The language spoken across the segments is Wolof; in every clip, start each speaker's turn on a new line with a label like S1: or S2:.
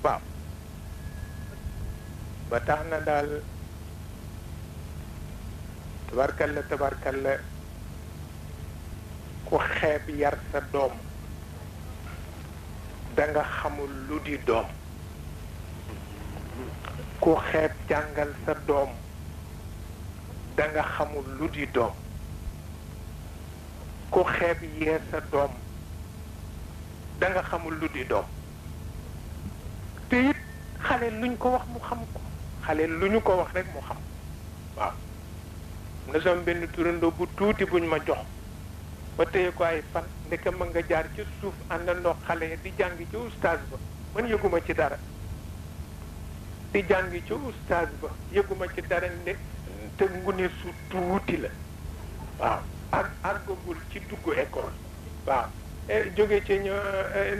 S1: waaw ba tax na daal tabarkalla ku xeeb yar sa doom danga xamul lu di doom ku xeeb jàngal sa doom danga xamul lu di doom ku xeeb yee sa doom danga xamul lu di doom te it xale luñ ko wax mu xam ko xale lu ñu ko wax rek mu xam waaw na sama benn turandoo bu tuuti buñ ma jox ba téye ko ay fan ndeke ma nga jaar ci suuf àndandoo xale di jàngi ci oustaz ba man yëguma ci dara di jàngi ci oustaz ba yëguma ci dara ne te ngune su tuuti la waaw ak àggagul ci dugg école waaw jóge ci ñu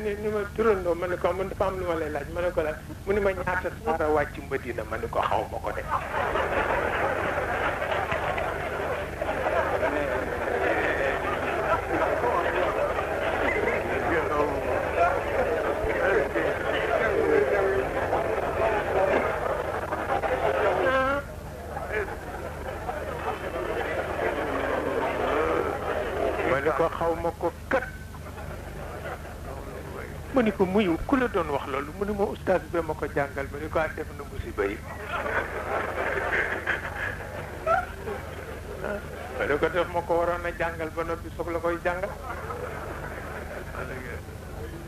S1: ni ma turandoo ma ne ko man dafa am lu ma lay laaj ma ne ko laaj mu ni ma ñaata saara wàcc Madina ma ne ko xaw ma ko de ma ne ko xaw ma ko kat mu ni ko muyu ku la doon wax loolu mu ni ma oustaz ba ma ko jàngal ma ni ko def na musiba yi ma ne ko def ma ko waroon a jàngal ba noppi soog la koy jàngal